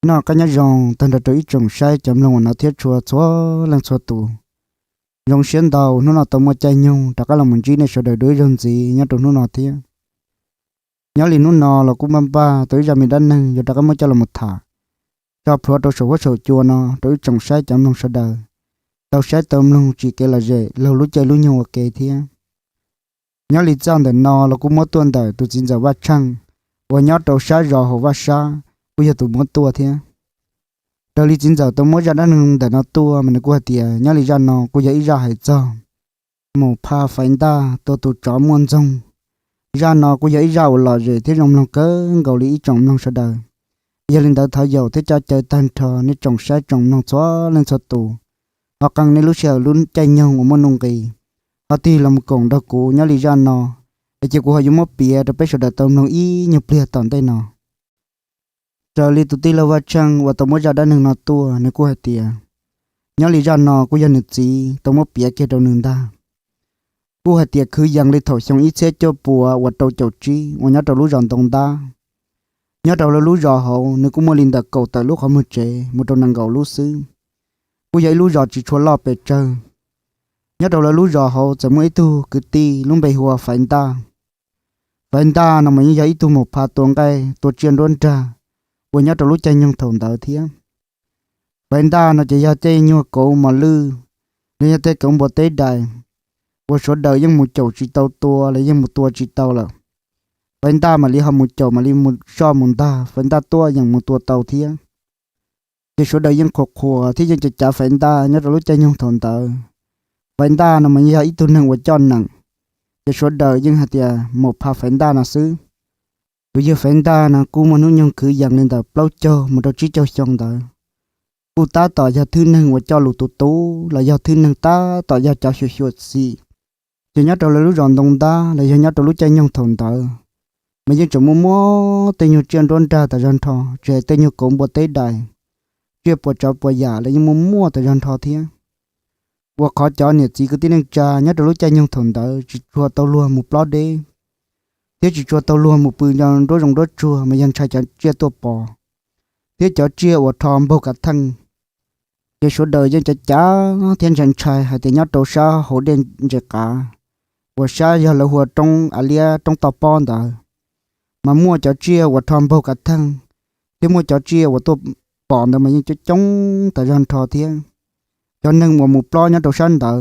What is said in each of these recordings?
Noj qab nyob zoo tag nrho rau ib tsoom saib cov mloog uas no thiab tshua txhua leej txhua tus. Zoo siab ntau hnub no tau muaj caij nyoog rov qab los mus ntsib nej sawv daws dua ib zaug ntxiv nyob rau hnub no thiab. Nyob li hnub no los kuj npaj npaj tau ib zaj me dab neeg yuav rov qab muab coj los mus tham tso plhuav rau saum huab saum cua no rau ib tsoom saib cov mloog sawv daws tau saib tau mloog tsim kev lom zem laug lub caij lub nyoog ua ke thiab. Nyob li txoj ntawm no los kuj muab tuaj ntawm tus txiv ntxawm Vaj Tsheej uas nyob rau sab zos hauv Vaj Sab, kuj yog tus muab tuaj thiab. Raws li txiv ntxawm tau muab zaj dab neeg ntawm no tuaj mas nws kuj hais tias nyob li zaj no kuj yog ib zaj hais txog Maum Pha Faiv Ntaj tua tus tsov muaj ntxoog. Zaj no kuj yog ib zaj uas lom zem thiab zoo mloog kawg nkaus li ib tsoom mloog sawv daws. Yog li ntawd thov yaum thiab coj caw tag nrho nej tsoom saib tsoom mloog txhua leej txhua tus ho qee nej lub sij hawm lub caij nyoog uas muaj nuj nqis ho tig los mus koom nrog kuv nyob li zaj no, es ces kuv ho yuav muab piav rau peb sawv daws tau mloog ib nyuag pliag tom ntej no. Raws li tus tij laug Vaj Tsheej uas tau muab zaj dab neeg no tuaj nws kuj hais tias nyob li zaj no kuj yog nws txiv tau muab piav kiag rau nws ntag. Kuj hais tias kwv yees li thaum xyoo ib txhiab cuaj puas uas rau caum tsib uas nyob rau lub zos Ntoo Ntab. Nyob rau lawv lub zos hauv nws kuj muaj li ntawm kaum tawm lub qhov muag tsev mus rau nees nkaum lub xwb. Kuj yog ib lub zos tsis tshua loj pes tsawg. Nyob rau lawv lub zos hauv txawm muaj ib tug kwv tij lub npe hu ua Faiv Ntaj. Faiv Ntaj no mas yeej yog ib tug maum pha tua nqaij tua tsiaj nruab nrag uas nyob rau lub caij nyoog thaum ntawd thiab. Faiv Ntaj no ces yog tej nyuag kauv mos lwj los yog tej kauv npua teb dais uas sawv daws yeej mus caum tsis tau tua los yeej mus tua tsis tau lawm. Faiv Ntaj mam li ho mus caum mam li mus soj mus ntag Faiv Ntaj tuaj yeem mus tua tau thiab. Ces sawv daws yeej qhuas qhuas thiab yeej cav cav Faiv Ntaj nyob rau lub caij nyoog thaum ntawd. Faiv Ntaj no mas yog ib tug neeg uas coj neem, ces sawv daws yeej hais tias maum pha Faiv Ntaj no xwb. Tus yawg Faiv Ntaj no kuj muaj hnub nyoog kwv yees li ntawm plaub caug mus rau tsib caug xyoo ntawd. Kuj tab tom yog thwj neeg uas coj lus tus tub los yog thwj neeg tab tom yog cov xyuam xyuam xim. Ces nyob rau lawv lub zos Ntoo Ntab los yog nyob rau lub caij nyoog thaum ntawd, mas yeej tseem muaj muaj tej nyuag tsiaj nruab nrag tas zog nrho, tsis hais tej nyuag kauv npua teb dais, tsiaj puas tsav puas yam los yeej muaj muaj tas zog nrho thiab. Ua qhov cov niam txiv kwv tij neej tsa nyob rau lub caij nyoog thaum ntawd tsis tshua tau luag mus plob deb, thiab tsis tshua tau luag mus pw nruab zoov nruab tsuag mas yog ntshai cov tsiaj tuaj pom, thiab cov tsiaj uas rho npaug kav theej. Ces sawv daws yeej cav cav thiab ntshai ntshai hais tias nyob rau sab hauv dej ntses qav, uas sab yog lawv hu ua roob av liab roob toj pob ntawd, mas muaj cov tsiaj uas rho npaug kav theej, thiab muaj cov tsiaj uas tuaj pom ntawd mas yeej coob coob tas zog nrho thiab. Cov neeg uas mus plob nyob rau sab ntawd,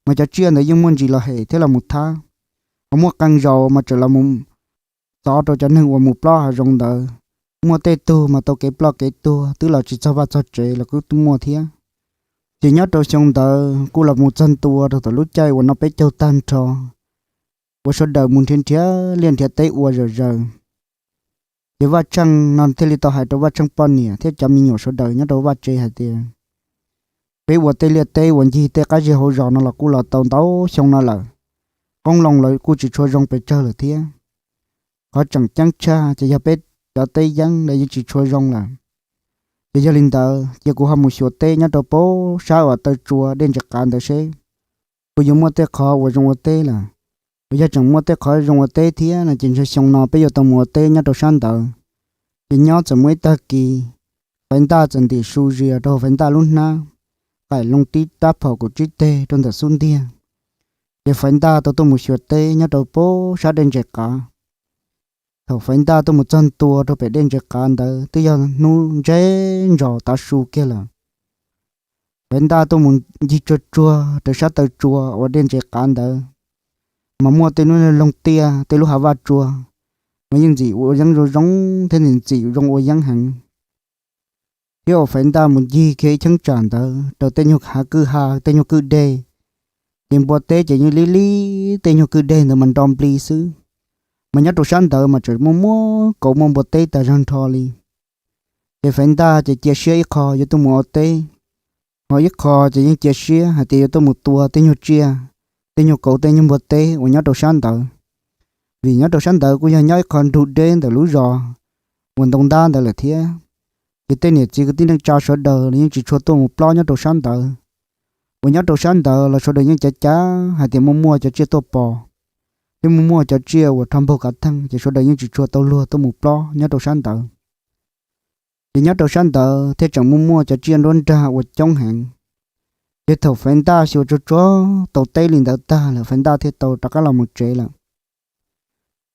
mas cov tsiaj ntawd yeej muaj ntsis los hem thiab los mus thab, ho muaj qee zaus mas tseem los mus txov rau cov neeg uas mus plob hav zoov ntawd. Muaj tej tug mas tau kev ploj kev tuag twb los tsis txog vaj txog tsev los kuj muaj thiab. Ces nyob rau xyoo ntawd kuj los mus txog ntua rau tom lub caij uas no peb caug tag nrho, uas sawv daws mus nrhiav nrhiav liaj nrhiav teb ua zom zaws. Ces Vaj Tsheej no thiaj li tau hais rau Vaj Tsheej poj niam thiab cov me nyuam sawv daws nyob rau vaj tsev hais tias, peb ua tej liaj teb uas ncig tej qab zej hauv zos no los kuj los tau ntau xyoo no lawm. Qoob loo lawv kuj tsis tshua zoo pes tsawg lawm thiab. Qhov tseem ceeb tshaj ces yog peb cov teb yeeb los yeej tsis tshua zoo lawm. Ces yog li ntawd ces kuv ho mus xyuas teb nyob rau pab sab uas taw tsua dej ntses qav ntawd seb puas yuav muaj tej qhov uas zoo ua teb lawm. Uas yog tseem muaj tej qhov zoo ua teb thiab no ces ntshe xyoo no peb yuav tau mus ua teb nyob rau sab ntawd. Ces nyob txawm muaj ib tag kis, Faiv Ntaj txawm ntim su zias rau Faiv Ntaj lub hnab, qaim loo tib rab phom kaum tsib teg rau ntawm xub ntiag. Ces Faiv Ntaj tau tuaj mus xyuas teb nyob rau pab sab dej ntses qav. Thaum Faiv Ntaj tuaj mus txog ntua rau pem dej ntses qav ntawd twb yog hnub ntseb ntsos tav su kiag lawm. Faiv Ntaj tuaj mus ncig tsuag tsuag raws sab taw tsua uas dej ntses qav ntawd, mas muaj tej lub loog tiaj tej lub hav vaj tsua, mas yeej ntxim ua yeeb zoo zoo thiab ntxim ntxim zoo ua yeeb heev. Thiab uas Faiv Ntaj mus ncig kiag ib cheeb tsam ntawd rau tej nyuag hav kwj ha tej nyuag kwj deg, ces npua teb ces yeej lib lib tej nyuag kwj deg ntawd mas nro npli xwb. Mas nyob rau sab ntawd mas tseem muaj muaj kauv muaj npua teb tas zog nrho li. Ces Faiv Ntaj ces cia siab ib qho yuav tuaj mus ua teb, ho ib qho ces yeej cia siab hais tias yuav tuaj mus tua tej nyuag tsiaj, tej nyuag kauv tej nyuag npua teb uas nyob rau sab ntawd. Vim nyob rau sab ntawd kuj yog nyob ib qho nrug deb ntawm lub zos uas Ntoo Ntab ntawd lawm thiab. Ces tej niam txiv kwv tij neej tsa sawv daws los yeej tsis tshua tuaj mus plob nyob rau sab ntawd. Uas nyob rau sab ntawd los sawv daws yeej cav cav hais tias muaj muaj cov tsiaj tuaj pom, thiab muaj muaj cov tsiaj uas rho npaug kav theej ces sawv daws yeej tsis tshua tau luag tuaj mus plob nyob rau sab ntawd. Ces nyob rau sab ntawd thiaj tseem muaj muaj cov tsiaj nruab nrag ua coob heev. Ces thaum Faiv Ntaj xyuas tsuag tsuag tau teb li ntawd tag lawm, Faiv Ntaj thiaj tau rov qab los mus tsev lawm.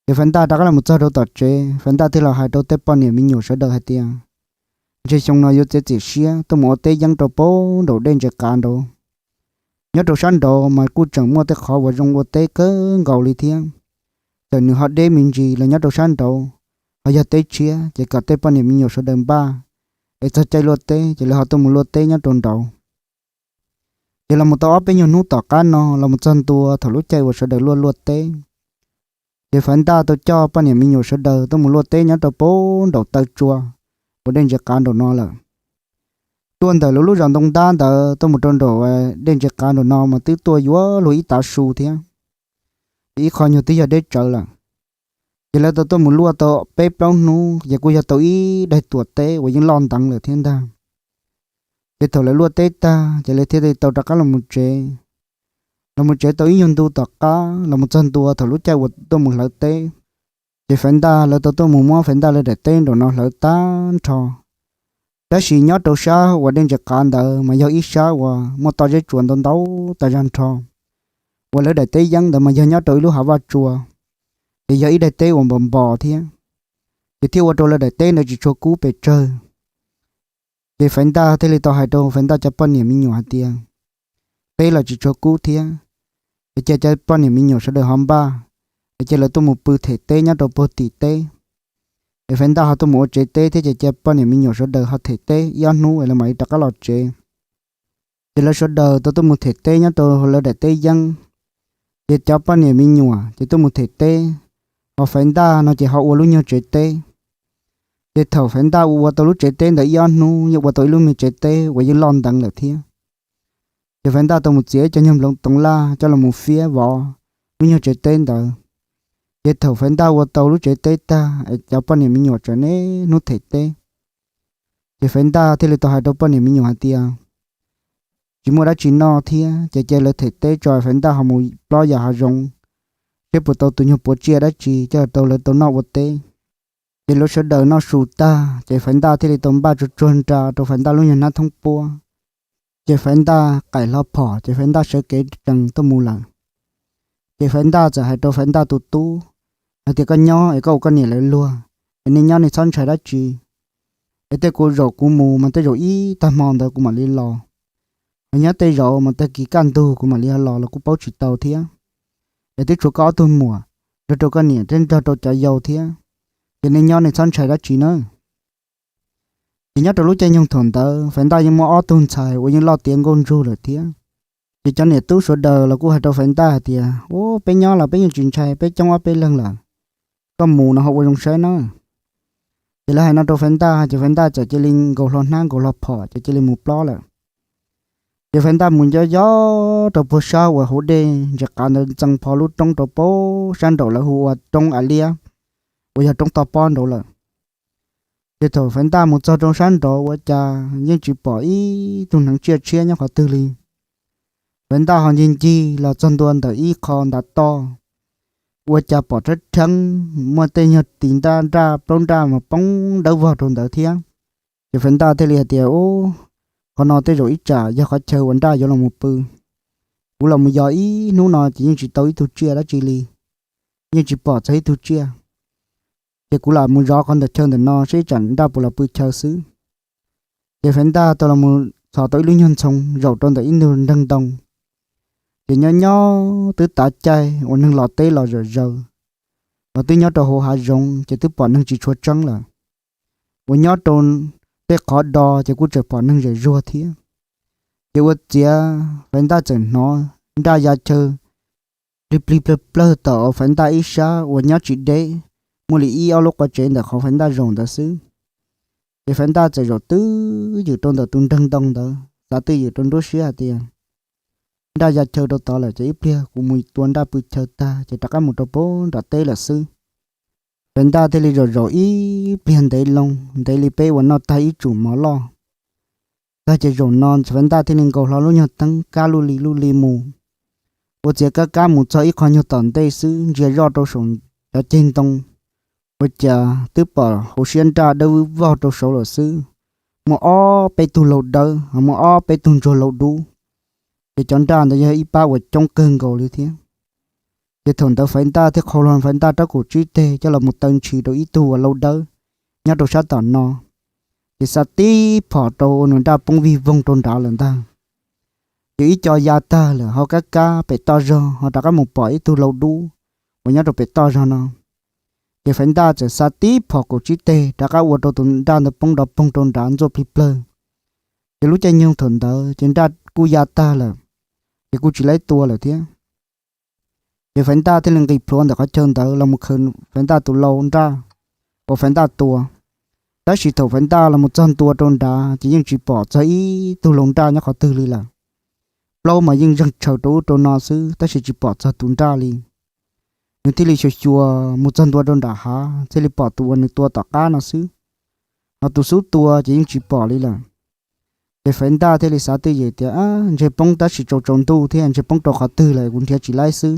Ces Faiv Ntaj rov qab los mus txog rau tom tsev, Faiv Ntaj thiaj los hais rau tej poj niam me nyuam sawv daws hais tias, ntshe xyoo no yuav txiav txim siab tuaj mus ua teb yeeb rau pem nraum dej ntses qav nraud. Nyob rau sab nraud mas kuj tseem muaj tej qhov uas zoo ua teb kawg nkaus li thiab. Txawm nws ho deb me ntsis los nyob rau sab nraud ho yog teb tshiab, ces kom tej poj niam me nyuam sawv daws npaj, es txog caij luaj teb ces lawv ho tuaj mus luaj teb nyob rau nraud. Ces los mus tau ob peb nyuag hnub tom qab no los mus txog ntua thaum lub caij uas sawv daws luaj luaj teb, ces Faiv Ntaj tau coj poj niam me nyuam sawv daws tuaj mus luaj teb nyob rau pem nraum taw tsua uas dej ntses qav nraum no lawm. Tuaj ntawm lub lub zos ntoo ntab ntawd tuaj mus rau nraum dej ntses qav nraum no mas twb tuaj yuav luag ib tav su thiab, ces ib qho nyuag twb yog deb tsawv lawm. Ces lawv tau tuaj mus luaj tau peb plaub hnub ces kuj yog tau ib daig tuam teb uas yeej loj nteev lawm thiab ntag. Ces thaum lawv luaj teb tag ces lawv thiaj li tau rov qab los mus tsev. Los mus tsev tau ib nyuag ntu tom qab los mus txog ntua thaum lub caij uas tuaj mus hlawv teb, ces Faiv Ntaj lawv tau tuaj mus muab Faiv Ntaj lawv daim teb nraum no hlawv tag nrho. Tab sis nyob rau sab uas dej ntses qav ntawd mas yog ib sab uas muaj toj zeb tsuas ntau ntau tas zaj nrho, uas lawv daim teb yeeb ntawd mas yog nyob rau ib lub hav vaj tsua, ces yog ib daim teb uas npos npos thiab, ces thiaj ua rau lawv daim teb ntawd tsis tshua kub pes tsawg. Ces Faiv Ntaj thiaj li tau hais rau Faiv Ntaj cov poj niam me nyuam hais tias, teb los tsis tshua kub thiab, es cia cov poj niam me nyuam sawv daws ho npaj, es cia lawv tuaj mus pw them teb nyob rau puag tim teb. Es Faiv Ntaj ho tuaj mus ua tsev teb thiab ces cia poj niam me nyuam sawv daws ho them teb ib ob hnub es lawv mam li rov qab los tsev. Ces lawv sawv daws tau tuaj mus them teb nyob rau lawv daim teb yeeb, ces cov poj niam me nyuam ces tuaj mus them teb, ho Faiv Ntaj no ces ho ua lub nyuag tsev teb. Ces thaum Faiv Ntaj ua ua tau lub tsev teb ntawd ib ob hnub yeej ua tau ib lub me tsev teb uas yeej loj nteev lawm thiab. Ces Faiv Ntaj tau mus txiav cov nyuag nploov toov laj coj los mus fiab vov lub nyuag tsev teb ntawd. Ces thaum Faiv Ntaj ua tau lub tsev teb tag es cov poj niam me nyuam tseem niaj hnub them teb, ces Faiv Ntaj thiaj li tau hais rau poj niam me nyuam hais tias, tsis muaj dab tsi noj thiab ces cia lawv them teb tso, Faiv Ntaj ho mus plob yos hav zoov, seb puas tau tus nyuag puav tsiaj dab tsi coj tau lawv tau noj ua teb. Ces lawv sawv daws noj su tag ces Faiv Ntaj thiaj li tau npaj tsuag tsuag nra rau Faiv Ntaj lub nyuag hnab thoob puab. Ces Faiv Ntaj qaim hlo phom ces Faiv Ntaj sawv kev tsees tuaj mus lawm. Ces Faiv Ntaj txawm hais rau Faiv Ntaj tus tub hais tias, koj nyob es koj ua koj niam lawv luag, es nej nyob nej txhob ntshai dab tsi. Es tej kuv zaum kuv mus mas tej zaum ib tag hmo ntawd kuv mam li los. Ho nyob tej zaum mas tag kis kaj ntug kuv mam li los los kuj paub tsis tau thiab. Es twb tshuav koj ob tug muam nrog rau koj niam thiab nrog rau cov yau thiab, ces nej nyob nej txhob ntshai dab tsi na. Ces nyob rau lub caij nyoog thaum ntawd Faiv Ntaj yeej muaj ob tug ntxhais uas yeej loj tiav nkauj ntsug lawm thiab. Ces cov niam tub sawv daws los kuj hais rau Faiv Ntaj hais tias, ub, peb nyob los peb yeej tsis ntshai, peb coob ob peb leeg lawm. Koj mus no ho ua zoo saib na. Ces lawv hais no rau Faiv Ntaj ces Faiv Ntaj txawm cia li nkaus hlo hnab nkaus hlo phom ces cia li mus plob lawm. Ces Faiv Ntaj mus nco nco rau puag sab uas hauv dej ntses qav ntawd ntxees pho lub roob rau puag sab nraum lawv hu ua roob A Liab, uas yog roob toj pob nraud lawm. Ces thaum Faiv Ntaj mus txog rau sab nraud ua cas yeej tsis pom ib tug hneev tsiaj tshiab nyob qhov twg li. Faiv Ntaj ho ncig ncig los txog ntua ntawm ib qho ntav toj, ua cas pom rhab rheeb muaj tej nyuag tis nraj nraj plaub nraj mas poob dawb vog rau ntawd thiab. Ces Faiv Ntaj thiaj li hais tias, ub, qhov no tej zaum ib tsam yog qhov chaw uas nraj yuav los mus pw. Kuv los mus yos ib hnub no ces yeej tsis tau ib tug tsiaj dab tsi li, yeej tsis pom txog ib tug tsiaj. Ces kuv lam mus zov qhov ntawm chaw ntawm no seb ib tsam nraj puas los pw chaw xwb. Ces Faiv Ntaj tau los mus txhos tau ib lub nyuag ntxhoo zaum rau ntawm ib ntug nreeg ntoo. Ces nyob nyob twb tav caij uas neeg los teb los zom zaws, los twb nyob rau hauv hav zoov ces twb pom neeg tsis tshua tseeb lawm. Uas nyob rau tej qhov do ces kuj tseem pom neeg zem zuag thiab. Ces ua ciav Faiv Ntaj txawm hnov nraj ya chaw plig plig plawg plawg tom Faiv Ntaj ib sab uas nyob tsis deb, muaj li ib ob lub quav tsev ntawm qhov Faiv Ntaj zaum ntawd xwb. Ces Faiv Ntaj txawm zaum twj ywm rau ntawm tus nreeg ntoo ntawd, xav twj ywm rau nruab siab hais tias, nraj ya chaw rau tod lawm ces ib pliag kuv mus tua nraj pw chaw tag ces rov qab mus rau puag nram teb lawm xwb. Faiv Ntaj thiaj li zaum zaum ib pliag ntev loo, ntev li peb uas noj tag ib tsum mov loj. Tag ces zaum no Faiv Ntaj thiaj li nkaus hlo lub nyuag teeb kab luj li luj li mus. Ua ciav kab kab mus txog ib qho nyuag tom ntej xwb ntsia zoj rau saum cov ceg ntoo, ua cas twb pom hauv siab nraj dawb vog rau saud lawm xwb. muaj ob peb tug laus dawb, ho muaj ob peb tug ntsuag laus dub. Ces cov nraj ntawd yog ib pab uas coob kawg nkaus li thiab. Ces thaum ntawd Faiv Ntaj thiaj qhau hlo Faiv Ntaj rab kaum tsib teg coj los mus taw ntshis rau ib tug uas laus dawb nyob rau sab tom no, ces xa tib phom rau ua nws nraj poob vij voog rau nrad lawm ntag. Ces ib co ya tag lawm ho kab kab pem toj zog ho rov qab mus pom ib tug laus dub uas nyob rau pem toj zog no. Ces Faiv Ntaj txawm xa tib phom kaum tsib teg rov qab ua rau tus nraj ntawd poob nrov poog rau nrad ntxuaj plig plawg. Ces lub caij nyoog thaum ntawd ces nraj kuj ya tag lawm, ces kuj tsis laib tua lawm thiab. Ces Faiv Ntaj thiaj li nqis plhuav ntawm qhov chaw ntawd los mus khaws Faiv Ntaj tus lau nraj uas Faiv Ntaj tua. Tab sis thaum Faiv Ntaj los mus txog ntua rau nrad ces yeej tsis pom txog ib tug lau nraj nyob qhov twg li lawm. Plaub mas yeej zeeg tshaws rau ub rau no xwb tab sis tsis pom txog tus nraj li. Nws thiaj li xyuas xyuas mus txog ntua rau nram hav thiaj li pom tus uas nws tua tom qab no xwb, ho tus xub tua ces yeej tsis pom li lawm. Ces Faiv Ntaj thiaj li xav twj ywm tias, ntshe poob tab sis tsaus tsaus ntuj thiab ntshe poob rau qhov twg lawm kuv nrhiav tsis laib xwb.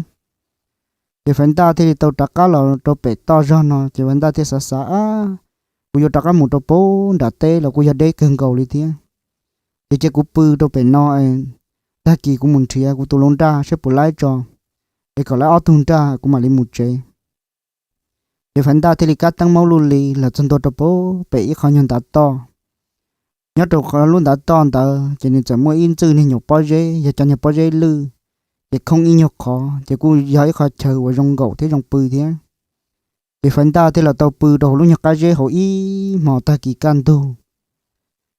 Ces Faiv Ntaj thiaj li tau rov qab los rau pem toj zog no ces Faiv Ntaj thiaj xav xav, kuv yuav rov qab mus rau pem nram teb los kuj yog deb kawg nkaus li thiab. Ces cia kuv pw rau pem no, tag kis kuv mus nrhiav kuv tus lau nraj saib puas laib tso, es kom laib ob tug nraj kuv mam li mus tsev. Ces Faiv Ntaj thiaj li kab teeb maub luj li los txog ntua rau pem ib qho nyuag ntav toj. Nyob rau qhov lub ntav toj ntawd ces nws txawm muaj ib ntxwj niag nyuam pob zeb, yog cov niag pob zeb lwj, ces khoob ib nyuag qhov ces kuj yog ib qho chaw uas zoo nkaum thiab zoo pw thiab. Ces Faiv Ntaj thiaj los tau pw rau hauv lub nyuag qab zeb hauv ib hmos tag kis kaj ntug.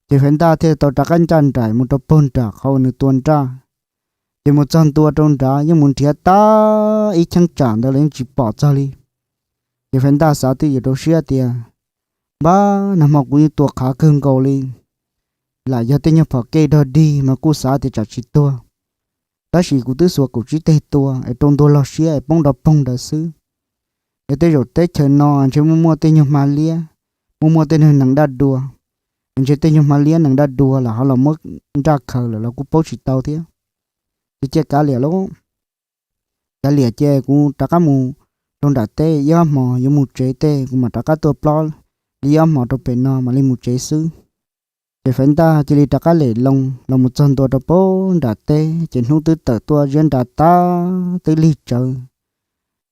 Ces Faiv Ntaj thiaj tau rov qab ncaj nraim mus rau pem nram qhov uas nws tua nraj. Ces mus txog ntua rau nrad yeej mus nrhiav tag ib cheeb tsam ntawd los yeej tsis pom txog li. Ces Faiv Ntaj xav twj ywm rau siab tias, npab, nag hmo kuv yeej tua qhav kawg nkaus li, lam yog tej nyuag phom kej dog dig mas kuj xav tias tsam tsis tuag, tab sis kuv twb xuas kaum tsib teg tua es rau ntua log siab es poob nrov poog ntawd xwb. Es tej zaum teb chaws no ntshe muaj muaj tej nyuag hma liab, muaj muaj tej nyuag nees daj dua, es ntshe tej nyuag hma liab nees daj dua lawm ho los muab nraj khaws lawm los kuj paub tsis tau thiab. Ces cia kav liam lauj, kav liam ces kuv rov qab mus rau nram teb ib ob hmos yuav mus tsev tej kuv mam rov qab tuaj plob li ib ob hmos rau pem no mam li mus tsev xwb. Ces Faiv Ntaj cia li rov qab lem loo los mus txog ntua rau pem nram teb ces hnub twb tawm tuaj ziab nra tas twb lig tsawv.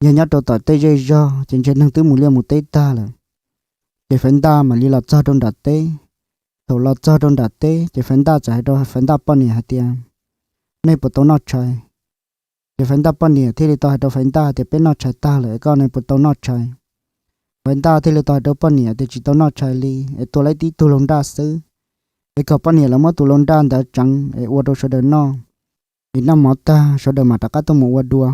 Yog nyob rau tom tej zej zog ces ntshe neeg twb mus liaj mus teb tag lawm. Ces Faiv Ntaj mam li los txog rau nram teb. Thaum los txog rau nram teb ces Faiv Ntaj txawm hais rau Faiv Ntaj poj niam hais tias, nej puas tau noj tshais? Ces Faiv Ntaj poj niam thiaj li tau hais rau Faiv Ntaj tias, peb noj tshais tag lawm es koj ne puas tau noj tshais? Faiv Ntaj thiaj li tau hais rau poj niam tias, tsis tau noj tshais li, es tua laib tib tug lau nraj xwb, es kom poj niam lawv muab tus lau nraj ntawd tseev es ua rau sawv daws noj, es noj mov tag sawv daws mam rov qab tuaj mus ua dua.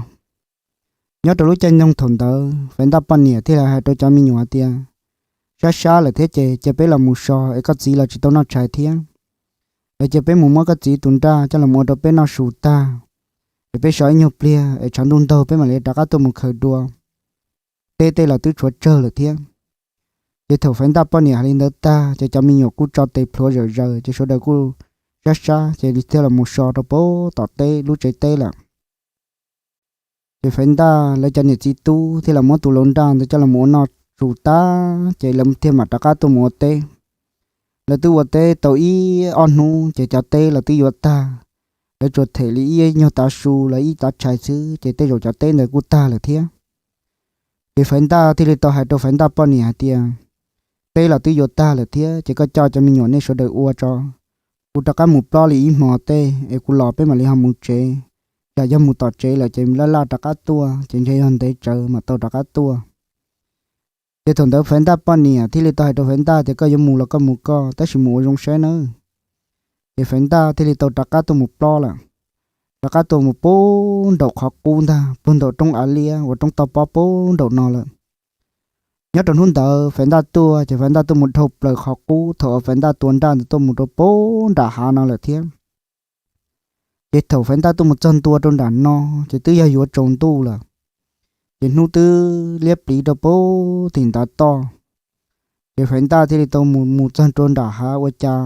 Nyob rau lub caij nyoog thaum ntawd Faiv Ntaj poj niam thiaj li hais rau cov me nyuam tias, sab sab lawm thiab ces cia peb los mus so es koj txiv los tsis tau noj tshais thiab, es cia peb mus muab koj txiv tus nraj coj los ua rau peb noj su tag, es peb so ib nyuag pliag es tshav ntuj ntaug peb mam li rov qab tuaj mus khaws dua. Teb tej los twb tshuav tsawg lawm thiab. Ces thaum Faiv Ntaj poj niam hais li ntawd tag ces cov me nyuam kuj tso tes plhuav zawm zaws ces sawv daws kuj sab sab ces thiaj los mus so rau pem tom teb lub tsev teb lawm. Ces Faiv Ntaj lawv cov niam txiv tub thiaj los muab tus lau nraj ntawd coj los ua noj su tag ces lawv thiaj mam rov qab tuaj mus ua teb. Lawv twb ua teb tau ib ob hnub ces cov teb los twb yuav tag, lawv tsuas them li ib nyuag tav su los ib tav tshais xwb ces tej zaum cov teb ntawd kuj tag lawm thiab. Ces Faiv Ntaj thiaj li tau hais rau Faiv Ntaj poj niam hais tias, teb los twb yuav tag lawm thiab ces koj coj cov me nyuam nej sawv daws ua tso, kuv rov qab mus plob li ib hmo tej es kuv los peb mam li ho mus tsev. Tsam yog mus tom tsev lawm ces laj laj rov qab tuaj ces ntshe yog ntev tsawv mam tau rov qab tuaj. Ces thaum ntawd Faiv Ntaj poj niam thiaj li tau hais rau Faiv Ntaj tias, koj yuav mus los koj mus koj, tab sis mus ua zoo saib nawb. Ces Faiv Ntaj thiaj li tau rov qab tuaj mus plob lawm. Rov qab tuaj mus puag nraum qhov qub ntag, puag nraum roob av liab uas roob toj pob puag nraum no lawm. Nyob rau hnub ntawd Faiv Ntaj tuaj ces Faiv Ntaj tuaj mus dhau plaws qhov qub thaum uas Faiv Ntaj tua nraj ntawd tuaj mus rau puag nram hav no lawm thiab. Ces thaum Faiv Ntaj tuaj mus txog ntua rau nram no ces twb yog yuav tsaus ntuj lawm. Ces hnub twb liab pliv rau puag tim ntav toj. Ces Faiv Ntaj thiaj li tau mus mus txog rau nram hav ua cas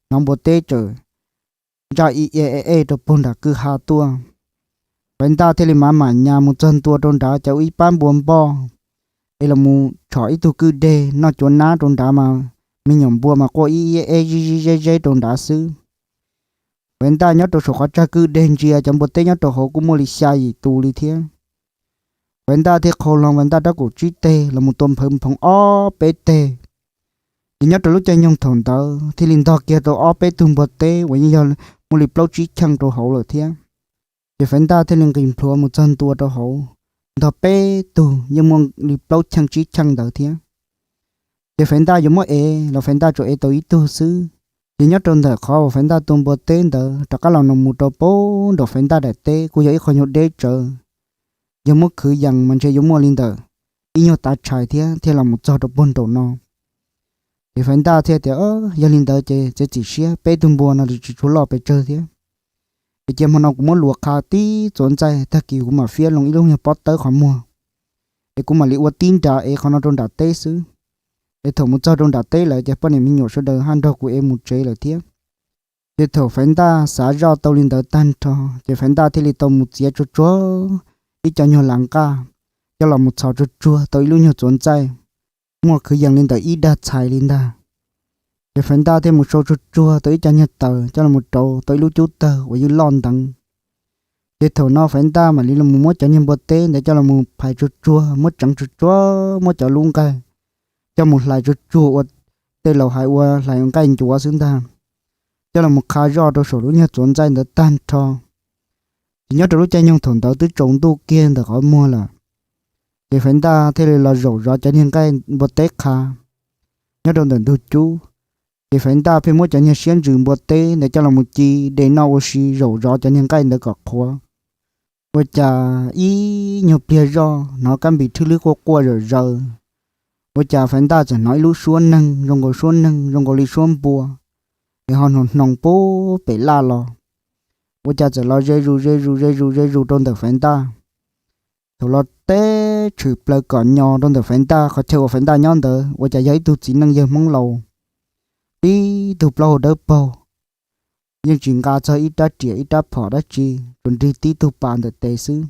hnov npua teb tseem ntsaj ib eb eb rau puag nram kwj ha tuaj. Faiv Ntaj thiaj li mam mam nyas mus txog ntua rau nrad cas ua ib pab npua npoj es los mus tshom ib tug kwj deg noj cuav nab rau nrad mas me nyuam npua mas quaj ib eb zib zib zeb zeb rau nrad xwb. Faiv Ntaj nyob rau saum qhov tsag kwj deg ntsia cov npua teb nyob rau hauv kuj muaj li xya yim tus li thiab. Faiv Ntaj thiaj qhau hlo Faiv Ntaj rab kaum tsib teg los mus tua nphawv nphoov ob peb teg. Ces nyob rau lub caij nyoog thaum ntawd thiaj li ntog kiag tau ob peb tug npua teb uas yeej yog muaj li plaub tsib cheej rau hauv lawm thiab. Ces Faiv Ntaj thiaj li nqis nplhuav mus txog ntua rau hauv, ntog peb tug yeej muaj li plaub cheej tsib cheej ntawd thiab. Ces Faiv Ntaj yuav muab ev los Faiv Ntaj tsuas ev tau ib tug xwb. Ces nyob rau ntawm qhov uas Faiv Ntaj tua npua teb ntawd rov qab los no mus rau pem nraum Faiv Ntaj daim teb kuj yog ib qho nyuag deb tsawv. Yog muab khwv yees mas ntshe yuav muaj li ntawm ib nyuag tav tshais thiab thiaj los mus txog rau puag nraum no. Ces Faiv Ntaj thiaj tias, Yog li ntawd ces txiav txim siab, peb tug npua no tsis tshua loj pes tsawg thiab. Es cia hmo no kuv muab luas qha tib txuas ntxaij, tag kis kuv mam fiab loo ib lub nyuag pob tawb qhov muag, es kuv mam li ua tib nra ev qhov no rau nram teb xwb. Es thaum mus txog rau nram teb lawm ces poj niam me nyuam sawv daws haj nrog kuv ev mus tsev lawm thiab. Ces thaum Faiv Ntaj xav zoj tau li ntawd tag nrho, ces Faiv Ntaj thiaj li tau mus txiav tsuag tsuag ib co nyuag lav nqaj coj los mus txhos tsuag tsuag tau ib lub nyuag txuas ntxaij, muaj khwv yees li ntawm ib dag txhais li ntag. Ces Faiv Ntaj thiaj mus sau tsuag tsuag tau ib co nyuag taws coj los mus rauv tau ib lub cub tawg uas yeej loj nteev. Ces thaum no Faiv Ntaj mam li los muab cov niag npua teb ntawd coj los mus phais tsuag tsuag, muab tseev tsuag tsuag, muab cov lub nqaij coj mus hlais tsuag tsuag ua tej laus hais ua hlais nqaij ncuav xwb ntag, coj los mus qha zoj rau saum lub nyuag txuas ntxaij ntawd tag nrho. Ces nyob rau lub caij nyoog thaum ntawd twb tsaus ntuj kiag ntawm qhov muag lawm, ces Faiv Ntaj thiaj li los zaum zov cov niag nqaij npua teb qha nyob rau ntawm ntug cub. Ces Faiv Ntaj pheej muab cov niag siab ntsws npua teb ntawd coj los mus ci de noj ua si, zaum zov cov niag nqaij ntawd kom qhuav. Ua cas ib nyuag pliag zoj hnov kab npis rhwb lwb quaj quaj zawm zaws. Ua cas Faiv Ntaj txawm hnov ib lub suab neeg zoo nkaus suab neeg zoo nkaus li suab npua, es ho hnoos hnoos puag pem laj los. Ua cas txawm los ze zus ze zus ze zus ze zus rau ntawm Faiv Ntaj. Thaum los teb tshwm plaws kom nyo rau ntawm Faiv Ntaj qhov chaw uas Faiv Ntaj nyob ntawd, ua cas yog ib tug txiv neej yawg Hmoob laus, tib tug plaub hau dawb paug, yeej tsis nqa txog ib rab riam ib rab phom dab tsi, tsuas nrig tib tug pas ntawm tes xwb.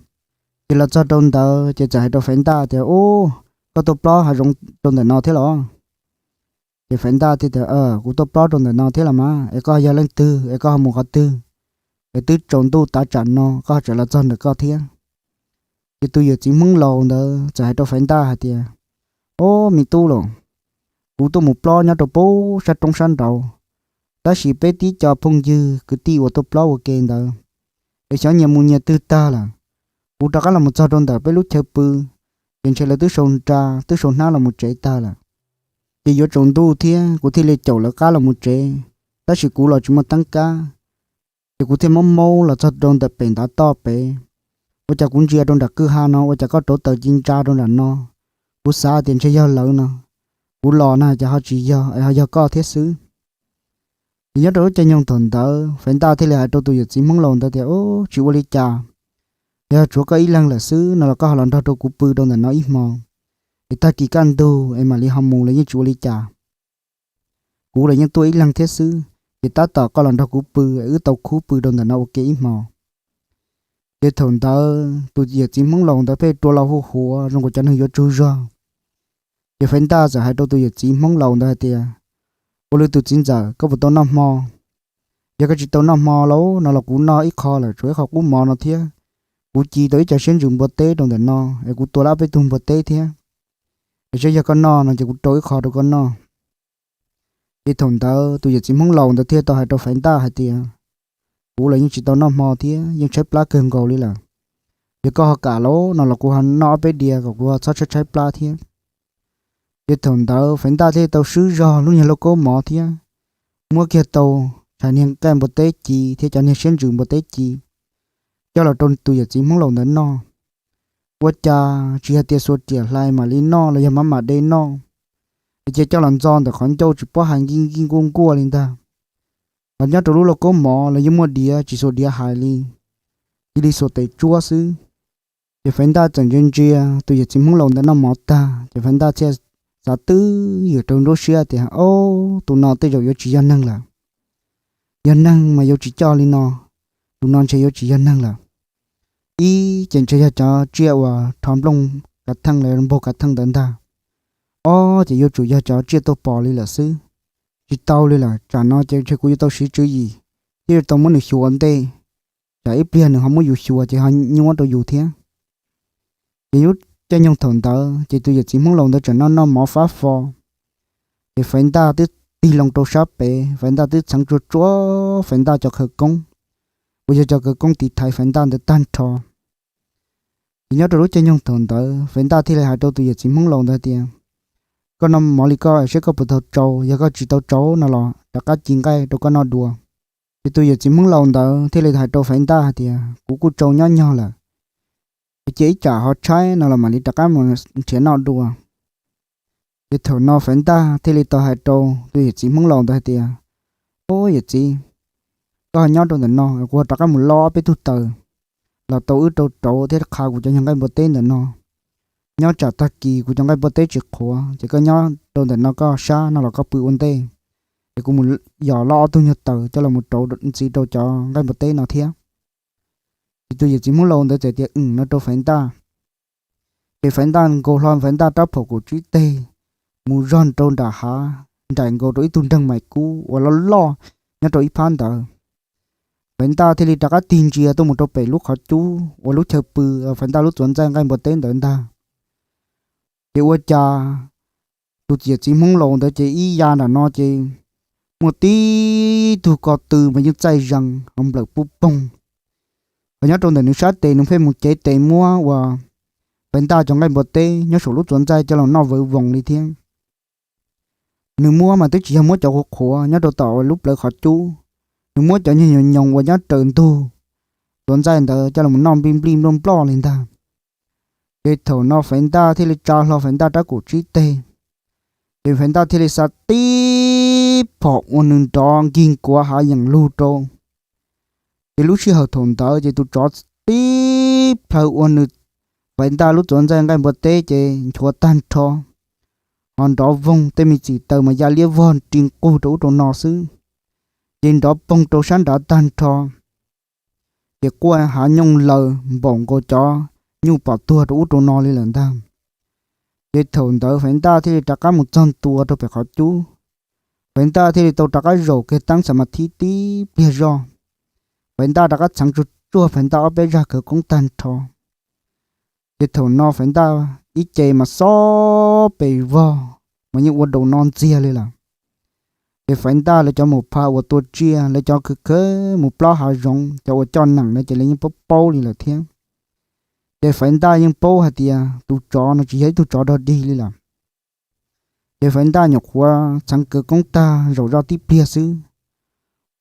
Ces los txog rau ntawd ces txawm hais rau Faiv Ntaj tias, Ub, koj tuaj plob hav zoov rau ntawm no thiab los? Ces Faiv Ntaj thiaj tias, Kuv tuaj plob rau ntawm no thiab los mas, es koj yog leej twg, es koj ho mus qhov twg, es twb tsaus ntuj tav tsam no koj ho tseem los txog ntawm koj thiab? Ces tus yawm txiv Hmoob laus ntawd txawm hais rau Faiv Ntaj hais tias, Ob, me tub los, kuv tuaj mus plob nyob rau pem sab roob sab nraud, tab sis peb tib co phooj ywg kwv tij uas tuaj plob ua ke ntawd, es xyov nyias mus nyias twg tag lawm. Kuv rov qab los mus txog rau ntawm peb lub chaw pw, ces ntshe lawv twb sau nra twb sau hnab los mus tsev tag lawm. Ces yuav tsaus ntuj thiab kuv thiaj li caum lawv qab los mus tsev, tab sis kuv los tsis muaj teeb kab, ces kuv thiaj maub maub los txog rau ntawm pem ntav toj pem. Ua cas kuv ntsia rau nram kwj ha no ua cas koj rauv taws ci ntsa rau nram no. Kuv xav tias ntshe yog lawv no, kuv los na ces ho tsis yog es ho yog koj thiab xwb. Ces nyob rau lub caij nyoog thaum ntawd Faiv Ntaj thiaj li hais rau tus yawm txiv Hmoob laus ntawd tias, Ub, tsis ua li cas, yog tshuav koj ib leeg lawm xwb no los koj ho los nrog rau kuv pw rau ntawm no ib hmo, es tag kis kaj ntug es mam li ho mus los yeej tsis ua li cas. Kuv los yeej tuaj ib leeg thiab xwb, ces tab tom koj los nrog kuv pw es wb tau khub pw rau ntawm no ua ke ib hmo. Ces thaum ntawd tus yawm txiv Hmoob laus ntawd pheej rua lo hu huav zoo nkaus cov neeg yuav tsaug zog. Ces Faiv Ntaj txawm hais rau tus yawm txiv Hmoob laus ntawd hais tias, Ua li tus txiv ntxawm, koj puas tau noj hmo? Yog koj tsis tau noj hmo lauj no los kuv noj ib qho lawm, tshuav ib qho qub mov no thiab. Kuv ci tau ib co siab ntsws npua teb rau ntawm no es kuv tua lawm ob peb tug npua teb thiab. Es saib yog koj noj no ces kuv rau ib qho rau koj noj. Ces thaum ntawd tus yawm txiv Hmoob laus ntawd thiaj tau hais rau Faiv Ntaj hais tias, Kuv los yeej tsis tau noj hmo thiab yeej tshaib plab kawg nkaus li lawm. Yog koj ho kam lauj no los kuv ho noj ob peb diav kom kuv ho txhob tshaib tshaib plab thiab. Ces thaum ntawd Faiv Ntaj thiaj tau swb zog lub niag lauj kaub mov thiab muab kiag tau tshais niag nqaij npua teb ci thiab cov niag siab ntsws npua teb ci coj los rau tus yawm txiv Hmoob laus ntawd noj. Ua cas tsis hais tias xuas riam hlais mam li noj los yog mam mam de noj, es cia coj los ntxo ntawm qhov ncauj tsis paub hais nkij nkij nkuaj nkuaj li ntag. Los nyob rau lub lauj kaub mov los yeej muaj diav tsis xuas diav hais li, cia li xuas tes tsuab xwb. Ces Faiv Ntaj txawm ntsia ntsia tus yawm txiv Hmoob laus ntawd noj mov tag ces Faiv Ntaj thiaj xav twb ywm rau nruab siab tias, Ob, tus no tej zaum yuav tsis yog neeg lawm. Yog neeg mas yuav tsis coj li no, tus no ntshe yuav tsis yog neeg lawm. Ib, ces ntshe yog cov tsiaj uas rho nplooj kav theej los npaug kav theej ntawd ntag. Ob, ces yuav tsum yog cov tsiaj tuaj pom li lawm xwb. tsis tau li lawm, tsam no ces ntshe kuv yuav tau siv tswv yim thiab yuav tau muab nws xyuas ua ntej, tsam ib pliag nws ho muab yus xyuas ces ho nyuaj rau yus thiab. Ces lub caij nyoog thaum ntawd ces tus yawm txiv Hmoob laus ntawd tseem noj noj mov fab fo, ces Faiv Ntaj twb tig loo rau sab pem, Faiv Ntaj twb txheev tsuag tsuag Faiv Ntaj cov khawv koob, uas yog cov khawv koob tiv thaiv Faiv Ntaj ntawd tag nrho. Ces nyob rau lub caij nyoog thaum ntawd Faiv Ntaj thiaj li hais rau tus yawm txiv Hmoob laus ntawd tias, koj noj mov li koj seb koj puas tau tsau, yog koj tsis tau tsau no los rov qab ci nqaij rau koj noj dua. Ces tus yawm txiv Hmoob laus ntawd thiaj li hais rau Faiv Ntaj hais tias, kuv kuj tsau nyob nyog lawm, cia ib tsam ho tshaib no los mam li rov qab mus nrhiav noj dua. Ces thaum no Faiv Ntaj thiaj li tau hais rau tus yawm txiv Hmoob laus ntawd hais tias, ub yawm txiv, koj nyob rau ntawm no, kuv rov qab mus lov peb tug taws los tau wb rau rauv thiab qha kuv cov nyuag nqaij npua teb ntawm no. Nyob tsam tag kis kuv cov nqaij npua teb tsis qhuav ces koj nyob rau ntawm no koj sab no los koj pw ua ntej, es kuv mus yos loj ob tug nyuag taws coj los mus rauv ntxiv rau cov nqaij npua teb no thiab. Ces tus yawm txiv Hmoob laus ntawd txawm tias wm no rau Faiv Ntaj. Ces Faiv Ntaj nkaus hlo Faiv Ntaj rab phom kaum tsib teg mus zog rau nram hav, nraim nkaus rau ib tug nreeg mais kub uas loj loj nyob rau ib phab ntawd. Faiv Ntaj thiaj li rov qab tig ntsia tuaj mus rau pem lub qhov cub uas lub chaw pw, Faiv Ntaj lub txuas ntxaij nqaij npua teb ntawd ntag. Ces ua cas tus yawm txiv Hmoob laus ntawd ces ib ya nram no ces muaj tib tug ko tw mas yeej txaij zees ho nplawm pub poog. Ho nyob rau ntawm nws sab tes nws pheej mus cev tes muab uas Faiv Ntaj cov nqaij npua teb nyob saum lub txuas ntxaij coj los noj vawv voos li thiab. Nws muab mas twb tsis yog muab cov qhuav qhuav nyob rau tom lub plawv qhov cub, nws muab cov nyuag nyoos nyoos uas nyob raws ntug txuas ntxaij ntawd coj los noj nplij nplij nploj nploj li ntag. Ces thaum no Faiv Ntaj thiaj li tsa hlo Faiv Ntaj rab kaum tsib teg, ces Faiv Ntaj thiaj li xa tib phom ua nws nrov nkig nkuav hav yeem lug rau. Ces lub sij hawm thaum ntawd ces tus tsov tib plhaw ua nws Faiv Ntaj lub txuas ntxaij nqaij npua teb ces nchuav tag nrho, ho nrov voog tej me txim taws mas ya liab vog ri nqug rau ub rau no xwb. Ces nrov poog rau sab nrad tag nrho, ces quaj hav nyooj laws npaum nkaus cov nyuj pom tuag rau ub rau no li lawm ntag. Ces thaum ntawd Faiv Ntaj thiaj li rov qab mus txog ntua rau pem qhov cub. Faiv Ntaj thiaj li tau rov qab zaum kiag teeb xam mas thib tib pliag zoj. Faiv Ntaj rov qab txheev tsuag tsuag Faiv Ntaj ob peb zaj khawv koob tag nrho. Ces thaum no Faiv Ntaj ib ce mas xob pes vog, mas yeej ua daus no ntxiag li lawm. Ces Faiv Ntaj lawv cov mus pha uas tua tsiaj, lawv cov khwv khwv mus plob hav zoov, cov uas coj neem na ces lawv yeej paub paub li lawm thiab. Ces Faiv Ntaj yeej paub hais tias tus tsov no tsis yog ib tug tsov dog dig li lawm. Ces Faiv Ntaj nyuam qhuav txheev khawv koob tag zaum zoj tib pliag xwb,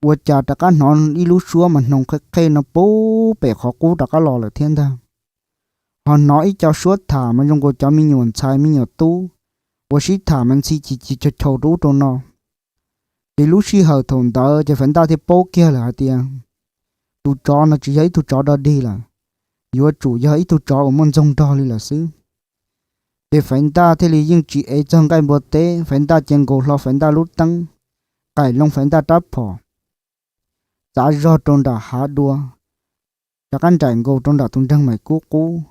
ua cas rov qab hnov ib lub suab mas hnoos qhej qhej no puag pem qhov qub rov qab los lawm thiab ntag. Ho hnov ib co suab tham mas zoo nkaus cov me nyuam ntxhais me nyuam tub uas sib tham mas ntxhi chis chis chaus chaus rau ub rau no. Ces lub sij hawm thaum ntawd ces Faiv Ntaj thiaj paub kiag lawm hais tias tus tsov no tsis yog ib tug tsov dog dig lawm, yuav tsum yog ib tug tsov uas muaj ntxoog nrog li lawm xwb. Ces Faiv Ntaj thiaj li yeej tsis ev txog nqaij npua teb, Faiv Ntaj cia nkaus hlo Faiv Ntaj lub teeb, qaim loo Faiv Ntaj rab phom, txav zog rau nram hav dua, rov qab nraim nkaus rau nram tus nreeg mais kub qub.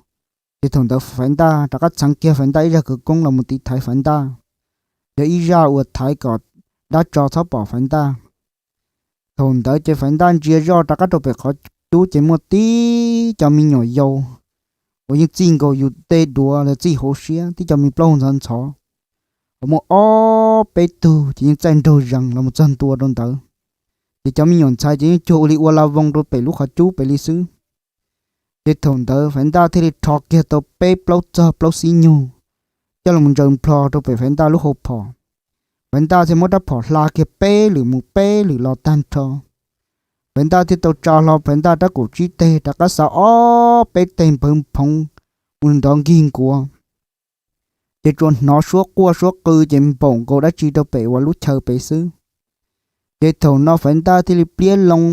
Ces thaum ntawd Faiv Ntaj rov qab txheev kiag Faiv Ntaj ib zaj khawv koob los mus tiv thaiv Faiv Ntaj, yog ib zaj uas thaiv kom dab tsov txhob pom Faiv Ntaj. Thaum ntawd ces Faiv Ntaj ntsia zoj rov qab rau pem qhov cub ces muaj tib co me nyuam yaus uas yeej txij nkaus yus tej duav los txij hauv siab, tib co me plaub hau ntxhov ntxhov, uas muaj ob peb tug ces yeej txaij nraug zees los mus txog ntua rau ntawd. Ces cov me nyuam ntxhais ces yeej cuag ua li ua la voos rau pem lub qhov cub pem li xwb. Ces thaum ntawd Faiv Ntaj thiaj li rho kiag tau peb plaub txog plaub xib nyug coj los ntsaws nplho rau pem Faiv Ntaj lub hau phom. Faiv Ntaj thiaj muab rab phom hla kiag peb lwm mus peb lwm los tag nrho. Faiv Ntaj thiaj tau tsa hlo Faiv Ntaj rab kaum tsib teg rov qab xa ob peb teg npawv phoov mus nrov nkig nkuav. Ces tsuas hnov suab quaj suab qw ces npaum nkaus dab tsi rau pem uas lub chaw pem xwb. Ces thaum no Faiv Ntaj thiaj li pliab loo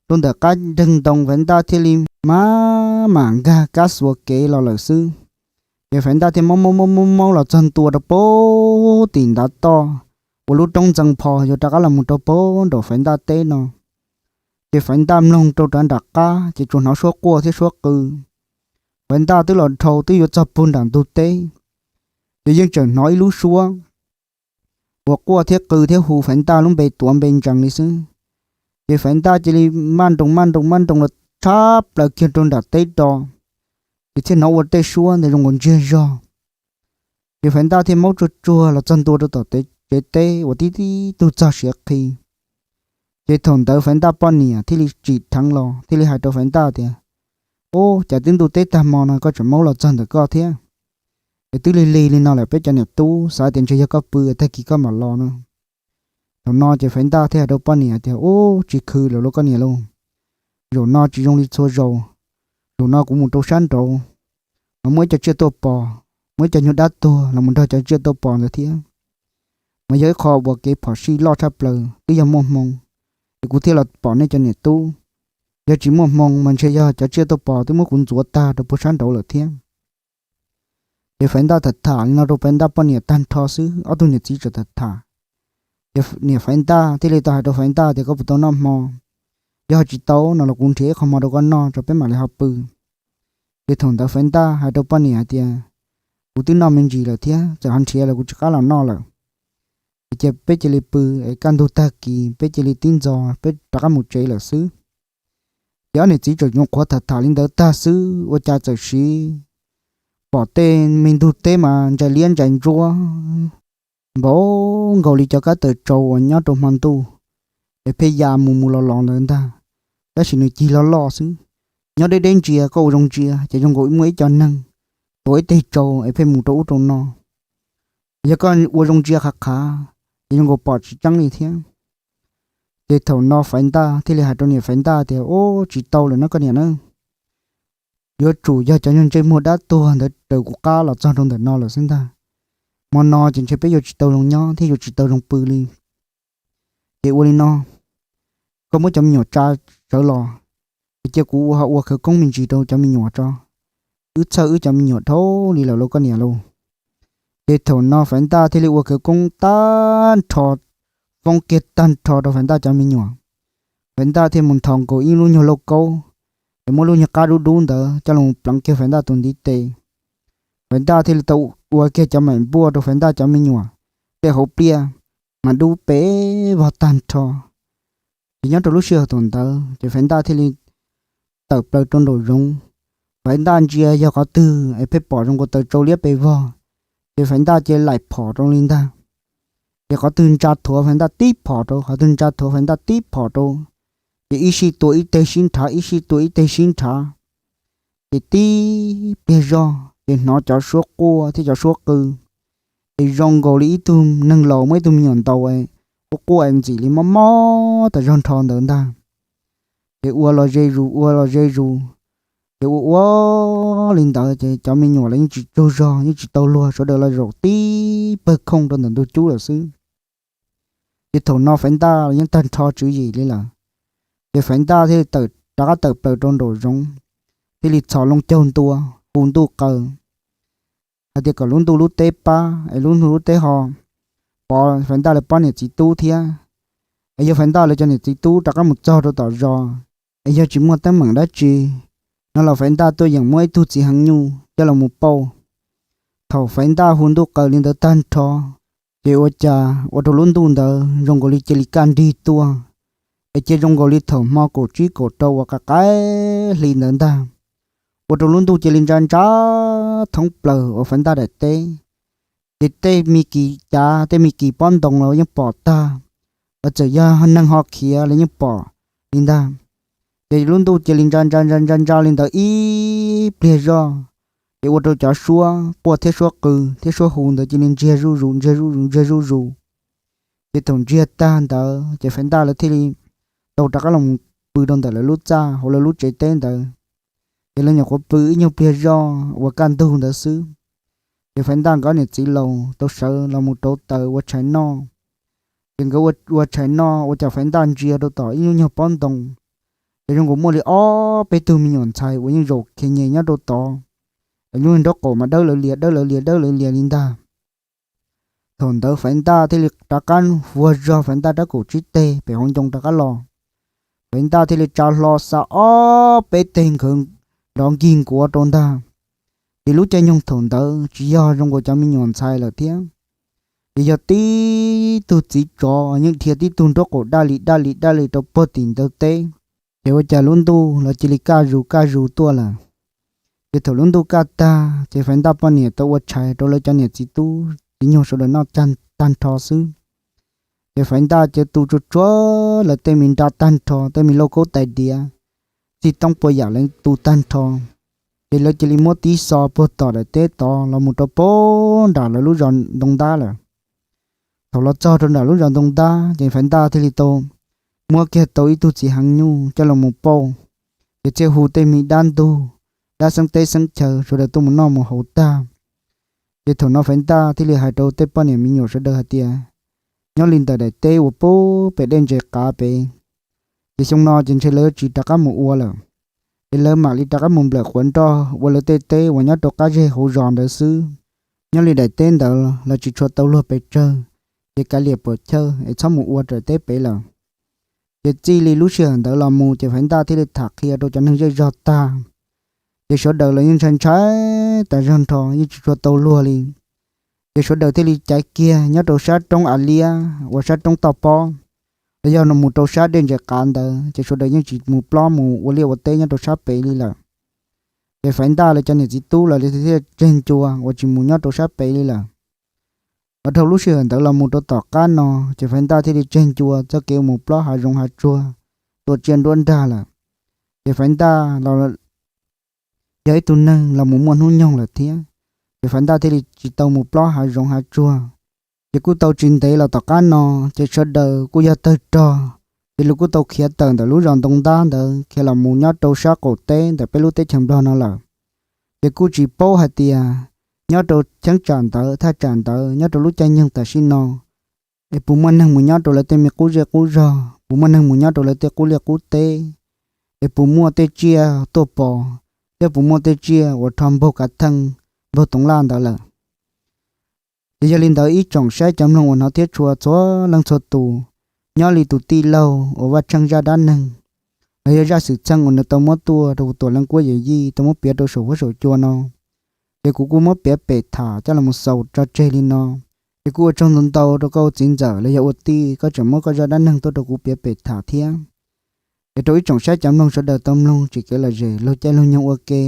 rau ntawm qab nreeg ntoo, Faiv Ntaj thiaj li maj mam nkag kab xuas kev los lawm xwb. Ces Faiv Ntaj thiaj maub maub maub maub los txog ntua rau puag tim ntav toj uas lub roob ntxees pho yuav rov qab los mus rau puag nraum Faiv Ntaj teb no. Ces Faiv Ntaj mloog rau rov nram qab ces tsuas hnov suab quaj thiab suab qw. Faiv Ntaj twb los dhau twb yuav txog puag nram ntug teb, ces yeej tseem hnov ib lub suab uas quaj thiab qw thiab hu Faiv Ntaj lub npe tuav npe ntsees li xwb. Ces Faiv Ntaj cia li maj nroos maj nroos maj nroos los tshab plaws kiag rau nram teb do, ces thiaj hnov ua tej suab ntawd zoo nkaus ntsiag zog. Ces Faiv Ntaj thiaj maub tsuag tsuag los txog ntua rau tom tsev teb uas tib tib tug txog siav qhi. Ces thaum ntawd Faiv Ntaj poj niam thiaj li tsim dheev los thiaj li hais rau Faiv Ntaj tias, Ub, cas twb ntuj teb tag hmo no koj tseem maub los txog ntawm koj thiab? Es twb lig lig li no lawm, peb cov niam tub xav tias ntshe yog koj pw tag kis koj mam los no. Thaum no ces Faiv Ntaj thiaj hais rau poj niam tias, Ub, tsis khw lawm lauj koj niam lauj. Zaum no tsis zoo li txhua zaus. Zaum no kuv mus rau sab nraud mas muaj ib co tsiaj tuaj pos, muaj ib co nyuag dab tuag los mus nrog cov tsiaj tuaj pos ntawd thiab. Mas yog ib qho uas kev phom sij loj tshaj plaws, twb yog muaj hmoo es kuv thiaj los pom nej cov niam tub. Yog tsis muaj hmoo mas ntshe yog cov tsiaj tuaj pos twb muab kuv ntxuav tag rau puag sab nraud lawm thiab. Ces Faiv Ntaj tham tham li no rau Faiv Ntaj poj niam tag nrho xwb, ob tug niam txiv tseem tham tham. Ces niam Faiv Ntaj thiaj li tau hais rau Faiv Ntaj tias, Koj puas tau noj hmo? Yog ho tsis tau no los kuv nrhiav ib qho hmo rau koj noj tso peb mam li ho pw. Ces thaum ntawd Faiv Ntaj hais rau poj niam hais tias, Kuv twb noj me ntsis lawm thiab, txawm ho nrhiav los kuv tsis qab los noj lawm. Es cia peb cia li pw, es kaj ntug tag kis peb cia li tib ntxov peb rov qab mus tsev lawm xwb. Ces ob niam txiv tseem nyuam qhuav tham tham li ntawd tag xwb, ua cas txawm siv pom tej me ntug teb mas ntsais liab ntsais ntsuab npaum nkaus li cov kab taws tsau uas nyob rau hmo ntuj es pheej ya mus mus los los ntawd ntag, tab sis nws cig loj loj xwb. Nyob deb deb ntsia koj ua zoo ntsia ces zoo nkaus muaj ib co neeg tuav ib teg tsau es pheej mus rau ub rau no. Yog koj ua zoo ntsia qhav qhav ces zoo nkaus pom tsis tseeb li thiab. Ces thaum no Faiv Ntaj thiaj li hais rau niam Faiv Ntaj tias, Ub, tsis tau lawm no koj niam na. Yuav tsum yog cov nyuag ntsej muag dab tuag ntawd raws kuv qab los txog rau ntawm no lawm xwb ntag. Hmo no ces ntshe peb yuav tsis tau zoo nyob thiab yuav tsis tau zoo pw li. Ces ua li no, koj muab cov me nyuam tsa sawv los, es cia kuv ua ho ua khawv koob me ntsis rau cov me nyuam tso, wb txhawj wb cov me nyuam dhau li lawm lauj koj niam lauj. Ces thaum no Faiv Ntaj thiaj li ua khawv koob tag nrho, foob kiag tag nrho rau Faiv Ntaj cov me nyuam. Faiv Ntaj thiaj mus nthos nkaus ib lub nyuag lauj kaub, es muab lub nyuag qab dub dub ntawd coj los pleev kiag Faiv Ntaj tus ntiv tes. Faiv Ntaj thiaj li tau ua kiag cov maim npuaj rau Faiv Ntaj cov me nyuam tej hauv pliaj mas dub pes vog tag nrho. Ces nyob rau lub sij hawm thaum ntawd ces Faiv Ntaj thiaj li tawm plaws rau nraum zoov. Faiv Ntaj ntsia yog qhov twg es pheej pom zoo nkaus taws tsau liab pes vog, ces Faiv Ntaj cia li laim phom rau li ntag. Ces qhov twg ntsa thuav Faiv Ntaj tib phom rau, qhov twg ntsa thuav Faiv Ntaj tib phom rau, ces ib sij tua ib teg sib nrhav, ib sij tua ib teg sib nrhav. Ces tib pliag zog ces hnov cov suab quaj thiab cov suab qw, ces zoo nkaus li ib tug neeg laus muab ib tug me nyuam ntaus quaj quaj ntxim li mob mob tas zog nrho ntawd ntag. Ces ua los ze zus ua los ze zus, ces ua ua li ntawd ces cov me nyuam los yeej tsis tsaug zog yeej tsis tau luag, sawv daws los zaum tib pawg khooj rau ntawm ntug cub lawm xwb. Ces thaum no Faiv Ntaj los yeej tag nrho tswv yim li lawm. Ces Faiv Ntaj thiaj li tawm rov qab tawm plaws rau nraum zoov, thiaj li txhos loo caug ntua, hu ntuj qaws hais tias kom lub ntuj lub teb pab es lub ntuj lub teb ho pov Faiv Ntaj lawv pab niam txiv tub thiab. Es yog Faiv Ntaj lawv cov niam txiv tub rov qab mus txog rau tom zos, es yog tsis muaj teeb meem dab tsi no los Faiv Ntaj tuaj yeem muab ib tug txiv heev nyuj coj los mus pauj. Thaum Faiv Ntaj hu ntuj qaws li ntawd tag nrho, ces ua cas ua rau lub ntuj ntawd zoo nkaus li cia li kaj nrig tuaj, es cia zoo nkaus li thaum hmo kaum tsib kaum rau uas qaim qaim hli ntawd ntag, ua rau lub ntuj cia li ntsa ntsa thoob plaws uas Faiv Ntaj daim teb. Ces tej me kis cav tej me kis pob ntoo los yeej pom tag, los txawm yog neeg ho khiav los yeej pom li ntag. Ces lub ntuj cia li ntsa ntsa ntsa ntsa ntsa li ntawd ib pliag zoj, ces ua rau cov suab quaj thiab suab qw thiab suab hu ntawd cia li ntsiag zuj zus ntsiag zuj zus ntsiag zuj zus. Ces thaum ntsiag tag ntawd ces Faiv Ntaj lawv thiaj li tau rov qab los pw rau ntawm lawv lub txaj hauv lawv lub tsev teb ntawd. Ces lawv nyuam qhuav pw ib nyuag pliag zoj uas kaj ntug ntawd xwb, ces Faiv Ntaj nkawd niam txiv laus tau sawv los mus rauv taws ua tshais noj. Ces nkawd ua tshais noj ua cas Faiv Ntaj ntsia rau tom ib lub nyuag pob ntoo, ces zoo nkaus muaj li ob peb tug me nyuam ntxhais uas yeej zaum khiav nyem nyob rau tod, es lub nraub qaum mas dawb lawv lias dawb lawv lias dawb lawv lias li ntag. Thaum ntawd Faiv Ntaj thiaj li rov qab vuag zog Faiv Ntaj rab kaum tsib teg pem hauv ncoo rov qab los. Faiv Ntaj thiaj li tsa hlo xa ob peb teg nkawd nrov nkig nkuav rau ntag. Ces lub caij nyoog thaum ntawd tsis yog zoo nkaus cov me nyuam ntxhais lawm thiab, Ces yog tib tug txiv tsov yeej dhia tib tug nraub qaum daj li daj li daj li rau puag tim ntug teb. Ces ua cas lub ntuj los cia li kaj zus kaj zus tuaj lawm. Ces thaum lub ntuj kaj tag ces Faiv Ntaj poj niam tau ua tshais rau lawv cov niam txiv tub txiv nyuag sawv daws noj tag nrho xwb. Ces Faiv Ntaj ces tu tsuag tsuag lawv tej me nra tag nrho, tej me lauj kaub tais diav, txij toob puas yam lawv tu tag nrho. Ces lawv cia li muab tib xov puag tom daim teb tod los mus rau puag nram lawv lub zos ntoo ntab lawm. Thaum los txog rau nram lub zos ntoo ntab ces Faiv Ntaj thiaj li tau muab kiag tau ib tug txiv heev nyuj coj los mus pauj. Ces thiaj hu tej me dab ntug, dab xeeb teb xeeb chaw sawv daws tuaj mus noj mus haus tag. Ces thaum no Faiv Ntaj thiaj li hais rau tej poj niam me nyuam sawv daws hais tias, nyob li ntawm daim teb uas puag pem dej ntses qav pem, ces xyoo no ces ntshe lawv tsis rov qab mus ua lawm. Ces lawv mam li rov qab mus nplawm quav nroj ua lawv tej teb uas nyob rau qab zej hauv zos ntawd xwb. Nyob li daim teb ntawd los tsis tshua tau luag pes tsawg, ces kav liam puam chawj es txhob mus ua daim teb pem lawm. Ces txij li lub sij hawm ntawd los mus ces Faiv Ntaj thiaj li tham qhia rau cov neeg zej zog tag. Ces sawv daws los yeej ntshai ntshai tas zog nrho, yeej tsis tshua tau luag li. Ces sawv daws thiaj li caiv kiag nyob rau sab roob av liab uas sab roob toj pob, los yog mus rau sab dej ntses qav ntawd, ces sawv daws yeej tsis mus plob mus ua liaj ua teb nyob rau sab pem li lawm. Ces Faiv Ntaj lawv cov niam txiv tub los thiaj tseg ncua uas tsis mus nyob rau sab pem li lawm. Ho dhau lub sij hawm ntawd los mus rau tom qab no, ces Faiv Ntaj thiaj li tseg ncua txoj kev mus plob hav zoov hav tsuag, tua tsiaj nruab nrag lawm. Ces Faiv Ntaj los yog ib tug neeg los mus muaj hnub nyoog lawm thiab, ces Faiv Ntaj thiaj li tsis tau mus plob hav zoov hav tsuag. Ces kuj tau tsis ntev los tom qab no, ces sawv daws kuj yog tawg rog, ces lawv kuj tau khiav tawm ntawm lub zos ntoo ntab ntawd khiav los mus nyob rau sab qaum teb ntawm peb lub teb chaws Nplog no lawm. Ces kuj tsis paub hais tias nyob rau cheeb tsam ntawd thaj tsam ntawd nyob rau lub caij nyoog tam sim no, es puas muaj neeg mus nyob rau lawv tej me qub zej qub zog, puas muaj neeg mus nyob rau lawv tej qub liaj qub teb, es puas muaj tej tsiaj tuaj pom, thiab puas muaj tej tsiaj uas rho npaug kav theej, npaug toov laj ntawd lawm. Ces yog li ntawd ib tsoom saib cov mloog uas hnov thiab tshua txhua leej txhua tus, nyob li tus tij laug uas Vaj Tsheej zaj dab neeg, los yog zaj xwm txheej uas nws tau muab tuaj rau kuv Tuam Leej Kuab Yawm Yij tau muab piav rau saum huab saum cua no, ces kuv kuj muab piav pem tham coj los xaus tso tseg li no. Ces kuj ua tsaug ntau ntau rau koj ua txiv ntxawm los yog ua tij koj tseem muab koj zaj dab neeg tuaj rau kuv piav pem tham thiab. Es rau ib tsoom saib cov mloog sawv daws tau mloog tsim kev lom zem lug caij lug nyoog ua ke.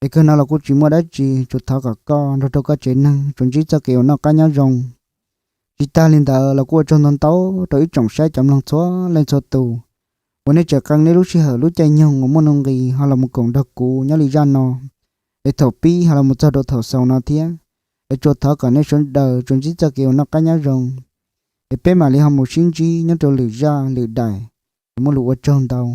Es kawg no los kuj tsis muaj dab tsi, tsuas thov kom koj nrog rau koj tsev neeg tsuas ntsib txoj kev uas noj qab nyob zoo. Tsis tag li ntawd los kuj ua tsaug ntau ntau rau ib tsoom saib cov mloog txhua leej txhua tus, uas nej tseem qee nej lub sij hawm lub caij nyoog uas muaj nuj nqis ho los mus koom nrog kuv nyob li zaj no, es thaum pib ho los mus txog rau thaum xaus no thiab. Es tsuas thov kom nej sawv daws tsuas ntsib txoj kev uas noj qab nyob zoo, es peb mam li ho mus sib ntsib nyob rau lwm zaj lwm daim. Es muaj lus ua tsaug ntau.